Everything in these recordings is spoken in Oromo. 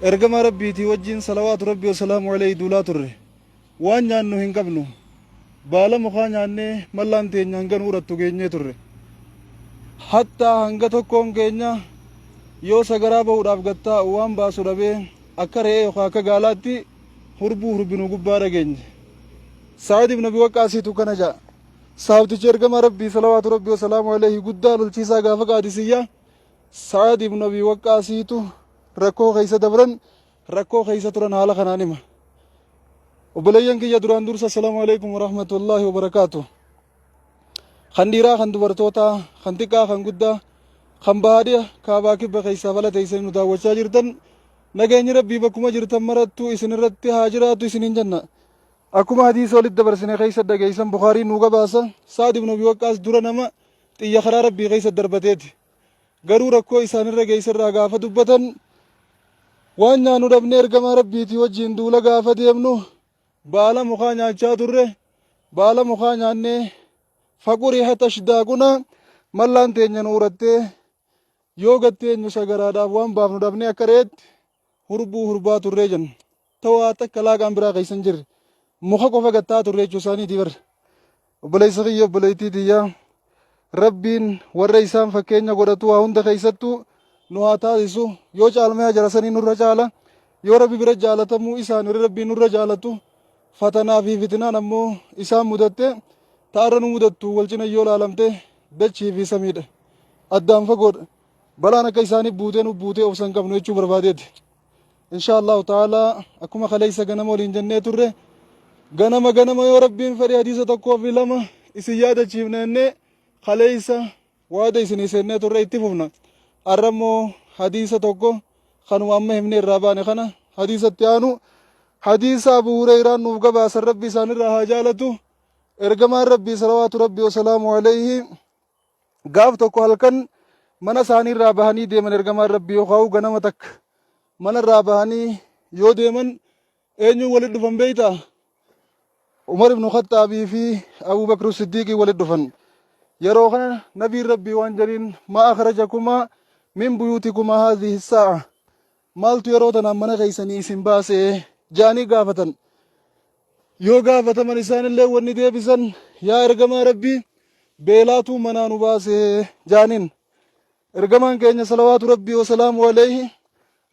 Ergamaa Rabbiitii wajjiin salawaatu Rabbii wasalaamu alayhi duulaa turre. Waan nyaannu hin qabnu. Baala mukaa nyaannee mallaan teenya hanga nu urattu geenyee turre. Hattaa hanga tokkoon keenya yoo sagaraa bahuudhaaf gad taa'u waan baasu dhabee akka re'ee yookaan akka gaalaatti hurbuu hurbinu gubbaa dhageenye. Sa'ad ibn Abi Waqqaasiitu kana ja'a. Sahabtichi ergamaa Rabbii salawaatu Rabbii wasalaamu alayhi guddaa lolchiisaa gaafa Qaadisiyyaa Sa'ad ibn Abi Waqqaasiitu rakkoo keessa dabran rakkoo keessa turan haala kanaan hima. Obboleeyyan kiyya duraan dursa assalaamu alaikum warahmatullaahi wabarakaatu. Kan dhiiraa kan dubartootaa kan xiqqaa kan guddaa kan baadiyya kaabaa kibba keessaa bala teessanii nu daawwachaa jirtan nageenyi rabbii bakkuma jirtan marattu isin irratti haa jiraatu isiniin jenna. Akkuma hadiisa olitti dabarsine keessa dhageessan Bukaariin nu gabaasa Sa'ad ibn Abi Waqqaas dura nama xiyya karaa rabbii keessa darbateeti. Garuu rakkoo isaanirra geesse irraa gaafa dubbatan waan nyaannu dhabnee ergamaa rabbiitii wajjin duula gaafa deemnu baala mukaa nyaachaa turre baala mukaa nyaannee faqurihat ashdaaquna mallaan teenya nu urattee yoo gatteenyu sagaraadhaaf waan baafnu dhabnee akka re'eetti hurbuu hurbaa turree jenna. Ta waa takka laaqaan biraa keessa hin jirre. Muka qofa gattaa turre jechuu isaaniiti bar. Obboleessa kiyya obboleettii tiyya Rabbiin warra isaan fakkeenya godhatu waa hunda keessattuu nu haa taasisu. Yoo caalmaya jara sanii nurra caala. Yoo Rabbi bira jaalatamuu isaan warri Rabbiin nurra jaalatu fatanaa fi fitinaan ammoo isaan mudatte ta'arra nu mudattu wal cina yoo laalamte dachii fi samiidha. Addaan fagoodha. Balaan akka isaaniif buutee nu buutee obsa hin qabnu jechuu barbaadeeti. Insha Allahu ta'ala akkuma kaleessa ganama waliin jennee turre ganama ganama yoo Rabbiin fedhe hadiisa tokkoo fi lama isin yaadachiifna jennee kaleessa waada isinii seennee turre itti fufna. Har'a immoo hadiisa tokko kanuma amma himnee irraa baane kana hadiisa itti aanu hadiisa Abu Hureyraan nuuf gabaasan Rabbi isaanirraa haa jaalatu. Ergamaan Rabbii salawaatu Rabbii wasalaamu alayhi Gaaf tokko halkan mana isaanii irraa bahanii deeman ergamaan Rabbii yookaan ganama takka mana irraa bahanii yoo deeman eenyuun walitti dhufan beektaa? Umar ibn Khaxxaabii fi Abuu Bakr Siddiiqii walitti dhufan. Yeroo kana nabiin Rabbii waan jedhiin maa akhrajakumaa min buyuutikumaa haadhihi saa'a Maaltu yeroo tanaan mana keessanii isin baase? Ja'anii gaafatan. Yoo gaafataman isaanillee wanni deebisan yaa ergamaa Rabbii beelaatuu manaa nu baase ja'aniin. Ergamaan keenya salawaatu Rabbii wasalaamu alayhi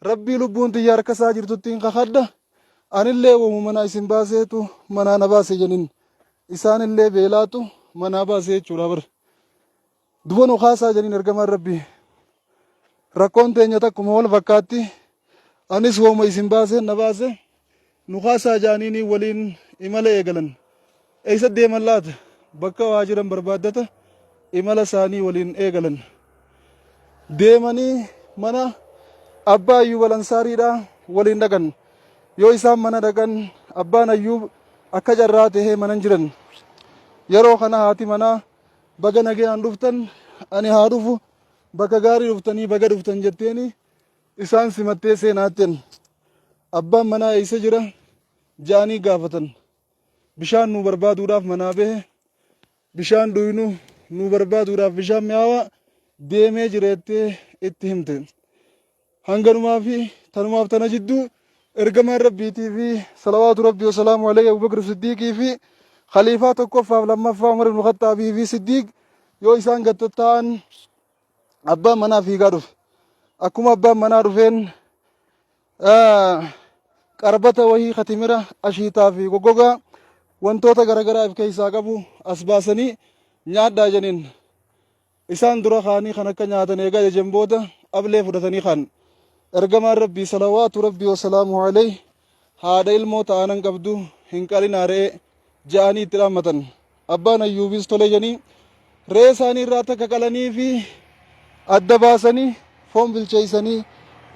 Rabbii lubbuun tiyya harka isaa jirtuttiin kakadha anillee wamu manaa isin baaseetu manaa na baase jedhin. Isaanillee beelaatu manaa baase jechuudha bar. Duba nu kaasaa jedhiin ergamaan Rabbii. Rakkoon teenya takkuma wal fakkaatti. Anis wooma isin baaseen na baase. Nu kaasaa jaaniinii waliin imala eegalan. Eessa deeman laata? Bakka waa jiran barbaaddata imala isaanii waliin eegalan. Deemanii mana abbaa Ayyuub Alansaariidhaa waliin dhaqan. Yoo isaan mana dhaqan abbaan Ayyuub akka carraa tahee mana hin jiran. Yeroo kana haati manaa Baga nagayaan dhuftan ani haa dhufu bakka gaarii dhuftanii baga dhuftan jetteeni isaan simattee seenaatten. Abbaan manaa eessa jira ja'anii gaafatan. Bishaan nuu barbaaduudhaaf manaa bahe bishaan dhuynu nuu barbaaduudhaaf bishaan mi'aawaa deemee jira jettee itti himte. Hanganumaa fi tanumaaf tana jidduu ergamaan Rabbiitii fi salawaatu Rabbii wasalaamu alayhi Abu Bakr Siddiiqii fi khaliifaa tokkoffaaf lammaffaa Umar ibn Khaxxaabii fi Siddiiq yoo isaan gad tattaa'an abbaan manaa fiigaa dhufe. Akkuma abbaan manaa dhufeen qarbata wahii katimira ashiitaa fi goggogaa wantoota garaagaraa of keessaa qabu as baasanii nyaadhaa jedhaniin. Isaan dura kaanii kan akka nyaatan eega ajajen booda ablee fudhatanii kaan. Ergamaan Rabbii salawaatu Rabbii wasalaamuhu alayhi haadha ilmoo ta aanan qabdu hin qalinaa re'ee ja'anii itti dhaammatan. Abbaan Ayyuubis tole jedhanii re'ee isaanii irraa takka qalanii fi adda baasanii foon bilcheessanii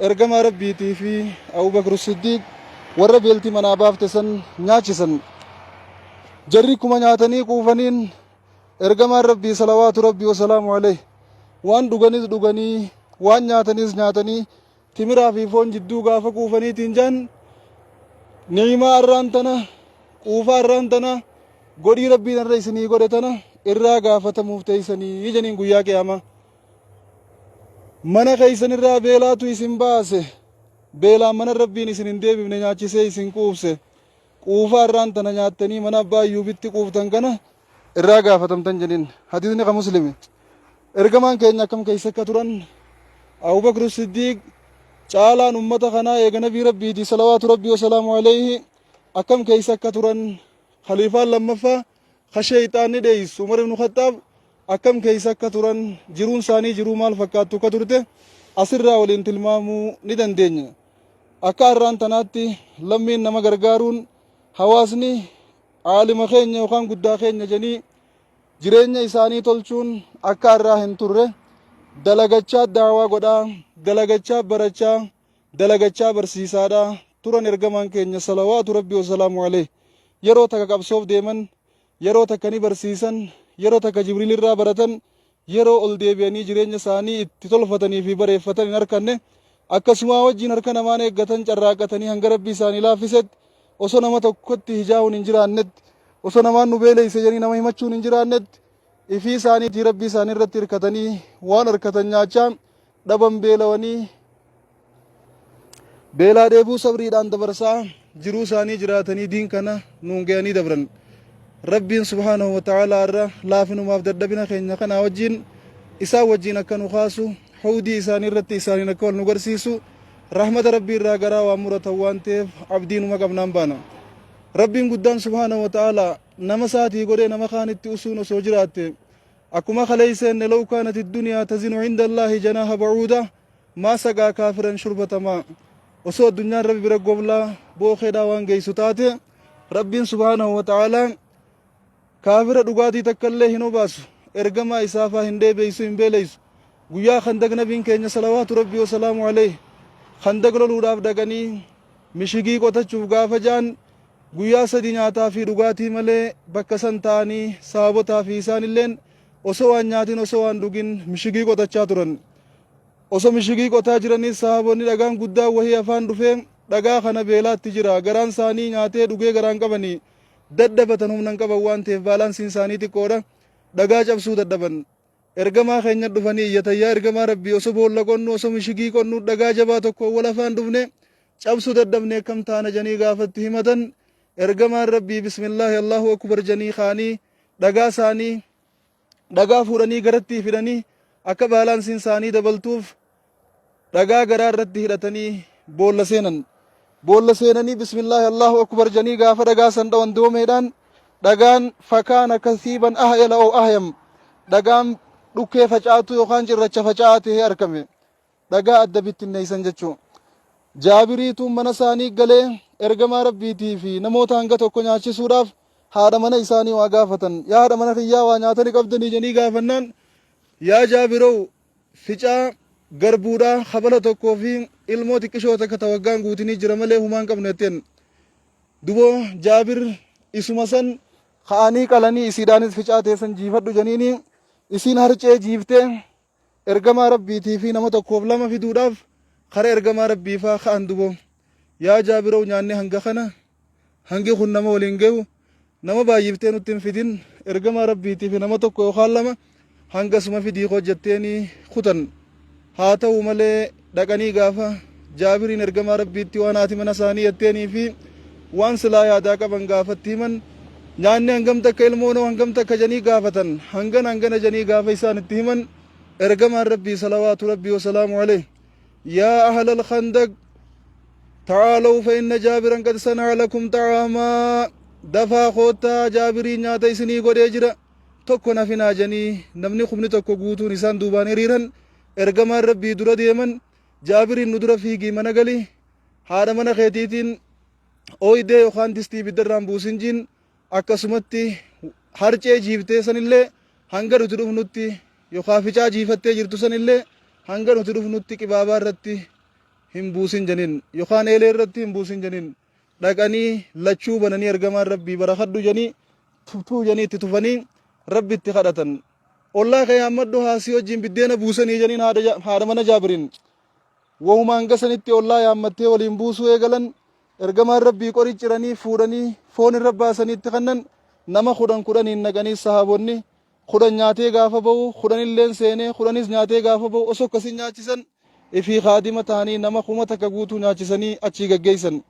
ergamaa Rabbiitii fi Abubakr Siddiiq warra beelti manaa baafte san nyaachisan. Jarri kuma nyaatanii quufaniin Ergamaan Rabbii salawaatu Rabbii wasalaamu alayhi waan dhuganis dhuganii waan nyaatanis nyaatanii timiraa fi foon jidduu gaafa quufaniitiin jaan ni'imaa arraan tana quufa arraan tana godhii Rabbiin irra isinii godhe tana irraa gaafatamuuf teessanii janiin guyyaa qiyaamaa. Mana keessan irraa beelaatu isin baase. Beelaan mana Rabbiin isin hin deebifne nyaachisee isin quubse. Quufa arraan tana nyaattanii mana abbaa Ayyuubitti quuftan kana irraa gaafatamtan jedhin. Hadiisni ka Muslimi. Ergamaan keenya akkam keessa akka turan Abubakr Siddiiq caalaan ummata kanaa eega nabii Rabbiiti salawaatu Rabbii wasalaamu alayhi akkam keessa akka turan khaliifaan lammaffaa ka sheeyxaanni dheeysu Umar ibn Khaxxaab akkam keessa akka turan jiruun isaanii jiruu maal fakkaattu akka turte asirraa waliin tilmaamuu ni dandeenya. Akka arraan tanaatti lammiin nama gargaaruun hawaasni aalima keenya yookaan guddaa keenya jedhanii jireenya isaanii tolchuun akka arraa hin turre dalagachaa daawaa godhaa dalagachaa barachaa dalagachaa barsiisaadha turan ergamaan keenya salawaatu rabbi wasalaamu alayhi yeroo takka qabsoof deeman yeroo takka ni barsiisan yeroo takka jibriil irraa baratan yeroo ol deebi'anii jireenya isaanii itti tolfatanii fi bareeffatan hin arkanne akkasumaa wajjin harka namaan eeggatan carraaqatanii hanga rabbi isaanii laaffisetti osoo nama tokkotti hijaa'uun hin jiraannetti osoo namaan nu beeleyse jedhanii nama himachuun hin jiraannetti ifii isaaniitii rabbii isaanii irratti hirkatanii waan harkatan nyaachaa dhaban beelawanii beelaa dheebuu sabriidhaan dabarsaa jiruu isaanii jiraatanii diin kana nuun gayanii dabran. Rabbiin subhaanahu wa ta'aalaa irra laafinumaaf dadhabina keenya kanaa wajjin isaan wajjin akka nu kaasu hawdii isaanii irratti isaaniin akka wal nu garsiisu rahmata rabbii irraa garaa waan muratan waan ta'eef abdii numa qabnaan baana. Rabbiin guddaan subhaanahu wa ta'aalaa nama isaatii godhee nama kaanitti usuun osoo jiraatte akkuma kaleessenne law kaanati duniyaa tazinu inda Allaahi janaaha bacuuda maa saqaa kaafiran shurbata maa osoo addunyaan rabbi bira goblaa bookeedhaa waan geessu taate rabbiin subhaanahu wa ta'aalaa kaafira dhugaatii takka illee hin obaasu ergamaa isaafaa hin dheebeysu hin beeleysu guyyaa kandag nabiin keenya salawaatu rabbii wasalaamu alayhi kandag loluudhaaf dhaqanii mishigii qotachuuf gaafa ja'an guyyaa sadi nyaataa fi dhugaatii malee bakka san ta'anii sahaabotaa fi isaan illeen osoo waan nyaatin osoo waan dhugin mishigii qotachaa turan. Osoo mishigii qotaa jiranii sahaabonni dhagaan guddaan wahii afaan dhufee dhagaa kana beelaatti jira. Garaan isaanii nyaatee dhugee garaan qabanii dadhabatan humna hin qaban waan ta'eef baalaansiin isaanii xiqqoodha. Dhagaa cabsuu dadhaban. Ergamaa keenya dhufanii iyyatan yaa ergamaa rabbii osoo boolla qonnu osoo mishigii qonnu dhagaa jabaa tokko wal afaan dhufne cabsuu dadhabne akkam taana janii gaafatti himatan ergamaan rabbii bismillaahi allahu akbar janii kaanii dhagaa isaanii dhagaa fuudhanii garatti fidanii akka baalaansiin isaanii dabaltuuf dhagaa garaa irratti hidhatanii boolla seenan. Boolla seenanii bismillaahi allahu akbar janii gaafa dhagaa san dhawan doomeedhaan dhagaan fakaan akka siiban ahyala oo ahyam dhagaan dhukkee facaatu yookaan cirracha faca'aa ta'ee argame. Dhagaa adda bittinneessan jechuu. Jaabiriitu mana isaanii galee ergamaa Rabbiitii fi namoota hanga tokko nyaachisuudhaaf haadha mana isaanii waa gaafatan. Yaa haadha mana kiyyaa waa nyaatani qabdanii jedhanii gaafannaan yaa Jaabirow ficaa garbuudhaa kabala tokkoo fi ilmoo xiqqishoo takka ta waggaan guutinii jira malee humaan qabnu jetteen. Duboo Jaabir isuma san ka'anii qalanii isiidhaanis ficaa teessan jiifadhu janiini isiin harcee jiiftee Ergamaa Rabbiitii fi nama tokkoof lama fiduudhaaf kara ergamaa Rabbii faa ka'an duboo. Yaa Jaabirow nyaanni hanga kana hangi kun nama waliin gayu nama baay'iftee nutti hin fidin ergamaa Rabbiitii fi nama tokko yookaan lama hangasuma fidii koo jetteenii kutan. Haa ta'u malee dhaqanii gaafa Jaabiriin ergamaa Rabbiitti waan haati mana isaanii jetteenii fi waan silaa yaadaa qaban gaafatti himan nyaanni hangam takka ilmoonoo hangam takka janii gaafatan hangana hangana janii gaafa isaan itti himan ergamaan Rabbii salawaatu Rabbii wasalaamu alayhi yaa ahlal khandaq ta'aalaw fa inna jaabiran qad sana'a lakum ta'aamaa dafaa koottaa jaabirii nyaata isinii godhee jira tokko nafinaa janii namni kumni tokko guutuun isaan duubaan hiriiran ergamaan Rabbii dura deeman Jaabiriin nu dura fiigii mana gali haadha mana keetiitiin ooydee yookaan distii ibidda irraan buusin jiin akkasumatti harcee jiiftee sanillee hanga nuti dhufnutti yookaan ficaa jiifattee jirtu sanillee hanga nuti dhufnutti qibaabaa irratti hin buusin janiin yookaan eelee irratti hin buusin janiin dhaqanii lachuu bananii ergamaan rabbii barakadhu janii tuftuu janii itti tufanii rabbi itti kadhatan. Ollaa kee yaammadhu haa si wajjin biddeena buusanii janiin haadha mana Jaabiriin. Wahuma hanga sanitti ollaa yaammattee waliin buusuu eegalan ergamaan Rabbii qorii ciranii fuudhanii foon irra baasanii itti kennan nama kudhan kudhaniin naqanii sahaabonni kudhan nyaatee gaafa ba'u kudhanilleen seenee kudhanis nyaatee gaafa ba'u osoo akkasiin nyaachisan Ifii khaadima tahanii nama 1000 guutuu nyaachisanii achii gaggeessan.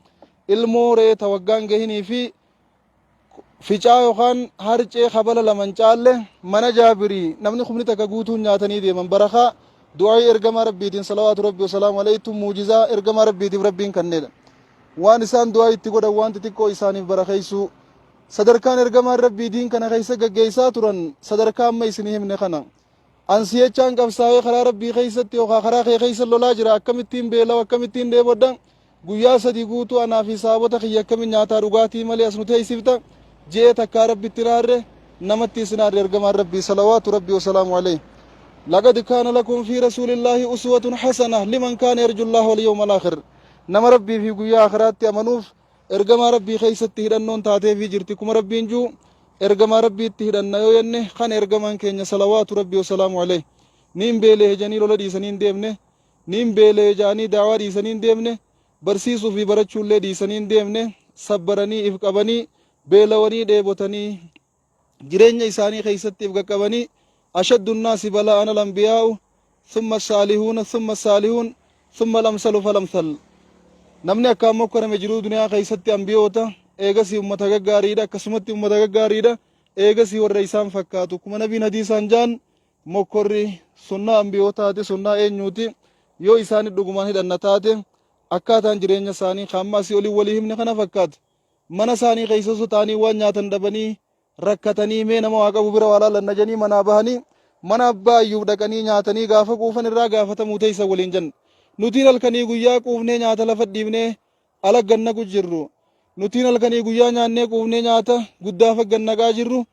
Ilmoo re'ee ta waggaan gahinii fi ficaa yookaan harcee kabala lama hin caalle mana Jaabirii namni 10,000 guutuun nyaatanii deeman. Barakaa du'aa'ii ergamaa Rabbiitiin salawaatu Rabbi wasalaamu alayhi muujizaa ergamaa Rabbiitiif Rabbiin kanneedha. Waan isaan du'aa itti godhan waan xixiqqoo isaaniif barakeessuu. Sadarkaan ergamaan Rabbii diin kana keessa gaggeessaa turan sadarkaa amma isinii himne kana. An siyechaan qabsaa'ee karaa Rabbii keessatti yookaan karaa kee keessa lolaa jira, akkamittiin beelawa, akkamittiin dheebodha, guyyaa 3 guutuu anaa fi sahaabota kiyya akkamin nyaataa dhugaatii malee as nu teessifta je'ee takkaa Rabbitti hin aarre, namatti hin aarre ergamaan Rabbii salawaatu Rabbii wasalaamu alayhi. Laqad kaana lakum fi rasuulillaahi uswatun hasana liman kaana yarjullaha wal yawmal aakhir. Nama Rabbii fi guyyaa aakhiraatti amanuuf ergamaa Rabbii keessatti hidhannoon taateefii jirti. Kuma Rabbiin ji'u ergamaa Rabbiitti hidhanna yoo jenne kan ergamaan keenya salawaatu Rabbii wasalaamu alayhi. Niin beelee janii lola dhiisanii hin deemne. Niin beela'e ja'anii da'waa dhiisanii hin deemne, barsiisuu fi barachuullee dhiisanii hin deemne, sabbaranii if qabanii, beelawanii dheebotanii, jireenya isaanii keessatti if qaqqabanii, ashaddu nnaasi balaa'an al-anbiyaa'u, thumma as-saalihuuna, thumma as-saalihuun, thumma al-amsalu fal-amsal. Namni akkaan mokkorame jiruu duniyaa keessatti anbiyoota, eegasii ummata gaggaariidha, akkasumatti ummata gaggaariidha, eegasii warra isaan fakkaatu. Akkuma nabiin hadiisaan ja'an, Mokkorri sunnaa anbiyootaati, sunnaa eenyuuti? Yoo isaani dhugumaan hidhanna taate, akkaataan jireenya isaanii ka amma asii olii walii himne kana fakkaata. Mana isaanii keessa osoo ta'anii waan nyaatan dhabanii rakkatanii mee nama waa qabu bira waa laallanna jedhanii manaa bahanii mana abbaa Ayyuub dhaqanii nyaatanii gaafa quufan irraa gaafatamuu teessan waliin jenna. Nutiin halkanii guyyaa quufnee nyaata lafa dhiibnee ala gad naqu jirru. Nutiin halkanii guyyaa nyaannee quufnee nyaata guddaafa gad naqaa jirru.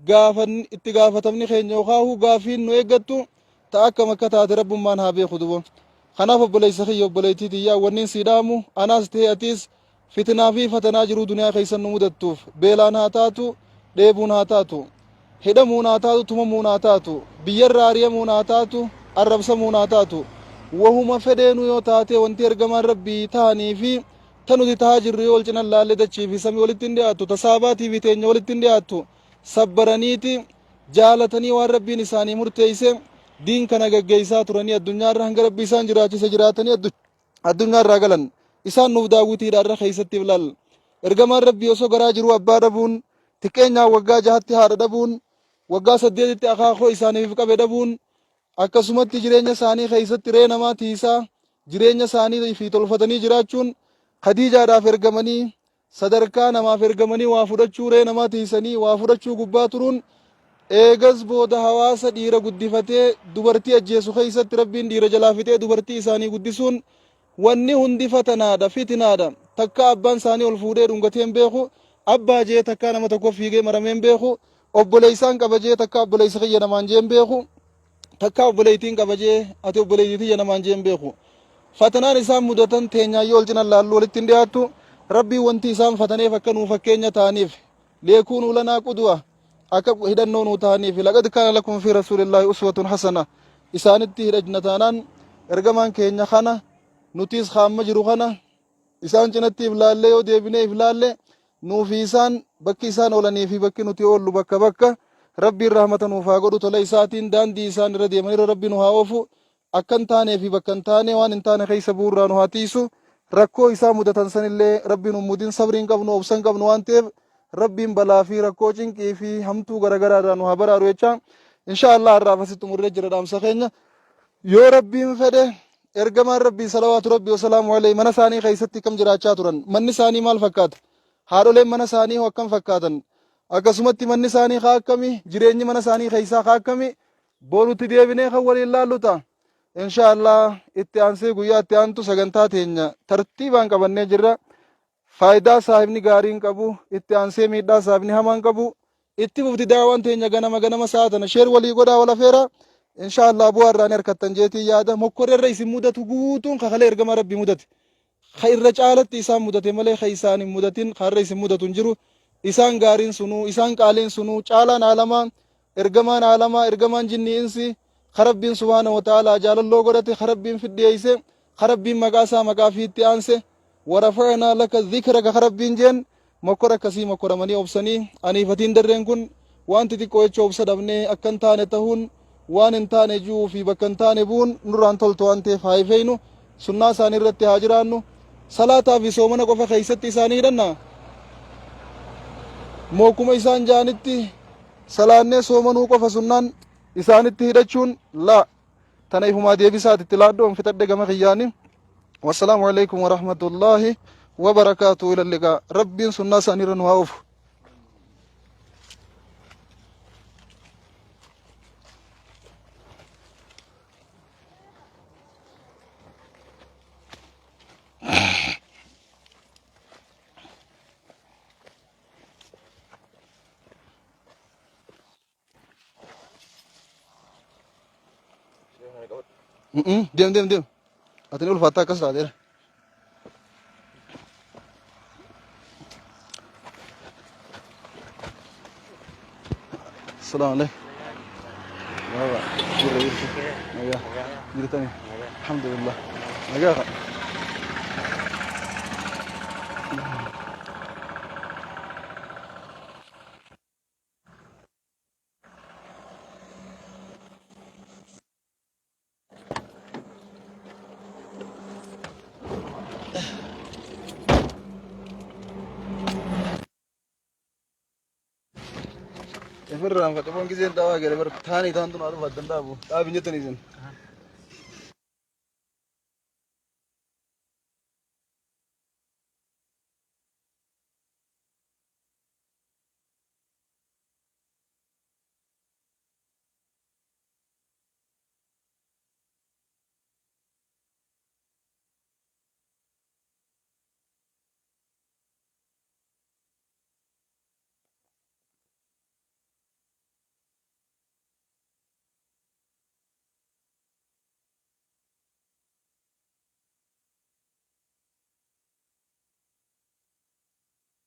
Gaafan itti gaafatamni keenya yookaahuu gaafiin nu eeggattu ta akkam akka taate Rabbummaan haa beeku dubo. Kanaaf obboleessa kiyya, obboleettii tiyya, wannin sii dhaamu anaas ta'ee atiis fitnaa fi fatanaa jiruu duniyaa keessan nu mudattuuf beelaan haa taatu, dheebuun haa taatu, hidhamuun haa taatu, tumamuun haa taatu, biyyarraa ari'amuun haa taatu, arrabsamuun haa taatu, wahuma fedheenuu yoo taate wanti ergamaan Rabbii tahanii fi Ta nuti tahaa jirru yoo wal cina laalle dachii fi samii walitti hin dhiyaattu. Ta saabaatii fi teenya walitti hin dhiyaattu. Sabbaraniiti jaalatanii waan Rabbiin isaanii murteeyse diin kana gaggeeysaa turanii addunyaa irra hanga Rabbi isaan jiraachise jiraatanii addunyaa irraa galan. Isaan nuuf daawwitiidha irra keeysatti if laal. Ergamaan Rabbii osoo garaa jiruu abbaa dhabuun, xiqqeenyaan waggaa jahatti haadha dhabuun, waggaa saddeetitti akaakoo isaaniif qabe dhabuun, Akkasumatti jireenya isaanii keessatti re'ee namaa tiisaa jireenya isaanii fi tolfatanii jiraachuun, Khadiijaadhaaf ergamanii sadarkaa namaaf ergamanii waa fudhachuu, re'ee namaa tiisanii waa fudhachuu gubbaa turuun, eegas booda hawaasa dhiira guddifatee dubartii ajjeesu keessatti Rabbiin dhiira jalaa fixee dubartii isaanii guddisuun, wanni hundi fatanaadha, fitinaadha. Takkaa abbaan isaanii ol fuudhee dhungatee hin beeku, abbaa jee takkaa nama tokko fiigee maramee hin beeku, obboleessaan qaba jee takkaa obboleessa kiyya namaan jee hin beeku, takkaa obboleettiin qaba jee ati obboleettii tiyya namaan jee hin beeku. Fatanaan isaan mudatan teenyaan yoo ol cina laallu walitti hin dhiyaattu. Rabbiin wanti isaan fataneef akka nuu fakkeenya ta'aniif, liyakuunuu lanaa qudwa, akka hidhannoo nuu ta'aniif. Laqad kaana lakum fi rasuulillaahi uswatun hasana. Isaanitti hidhajna taanaan ergamaan keenya kana, nutiis kaamma jiru kana isaan cinatti if laallee yoo deebinee if laalle, nuu fi isaan bakki isaan oolanii fi bakki nuti oollu bakka bakka. Rabbiin rahmata nuuf haa godhu, tola isaatiin daandii isaan irra deeman irra Rabbi nu haa oofu, akka hin taanee fi bakka hin taane waan hin taane keessa bu'uurraa nu haa tiisu. Rakkoo isaa mudatan sanillee Rabbi nu mudin, sabrii hin qabnu, obsa hin qabnu waan ta'eef Rabbiin balaa fi rakkoo, cinqii fi hamtuu garaagaraa irraa nu haa baraaru jecha, insha Allah har'aaf asitti xumurree jira dhaamsa keenya. Yoo Rabbiin fedhe ergamaan Rabbii salawaatu Rabbii wasalaamu alayhi mana isaanii keessatti akkam jiraachaa turan, manni isaanii maal fakkaata, haadholeen mana isaanii hoo akkam fakkaatan, akkasumatti manni isaanii haa akkami, jireenyi mana isaanii keessaa haa akkami, borutti deebinee kan waliin laallu ta'a. Insha Allah itti aansee guyyaa itti aantu sagantaa teenya tartiibaan qabannee jirra. Faayidaa saahibni gaariin qabu, itti aansee miidhaa saahibni hamaan qabu, itti fufti daawaan teenya ganama ganama sa'a tana. Sheer walii godhaa, wal afeera. Insha Allah bu'aa irraa ni harkattan jeetii yaada. Mokkorri irra isin mudatu guutuun kakalee ergamaa Rabbii mudate. Ka irra caalatti isaan mudate malee ka isaan hin mudatin ka irra isin mudatu hin jiru. Isaan gaariin sunuu, isaan qaaliin sunuu, caalaan aalamaa, ergamaan aalamaa, ergamaan jinnii insi, ka Rabbiin subhaanahu wa ta'aalaa jaalalloo godhate, ka Rabbiin fidhiyeeyse, ka Rabbiin maqaa isaa maqaa fiitti aanse, warafa'naa laka dhikraka ka Rabbiin jeen, mokkora akkasii mokkoramanii obsanii aniifatiin darreen kun waan xixiqqoo jecha obsa dhabnee akka hin taane tahuun waan hin taane ji'uu fi bakka hin taane bu'uun nurraan toltu waan ta'eef haa ifeeynu. Sunnaa isaanii irratti haa jiraannu. Salaataa fi soomana qofa keessatti isaanii hidhanna. Mookuma isaan ja'anitti salaannee soomanuu qofa sunnaan isaanitti hidhachuun laa. Tana ifumaa deebisaati itti laadhu fixadhe gama kiyyaani. Wassalaamu alaikum warahmatullaahi wabarakaatu ila liqaa. Rabbiin sunnaa isaanii irra nu haa oofu. Deem deem deem. Ati ni ulfaatta akkas taateera. Assalamu alaikum. Baba, jirra jirtu. Nagaa. Jirtani. Alhamdulillah. Nagaa ka. Ifirraan facafoon giseen daawaa gale bar taanii taan tun haadha faddan dhaabu. Dhaabi hin jettanii isin.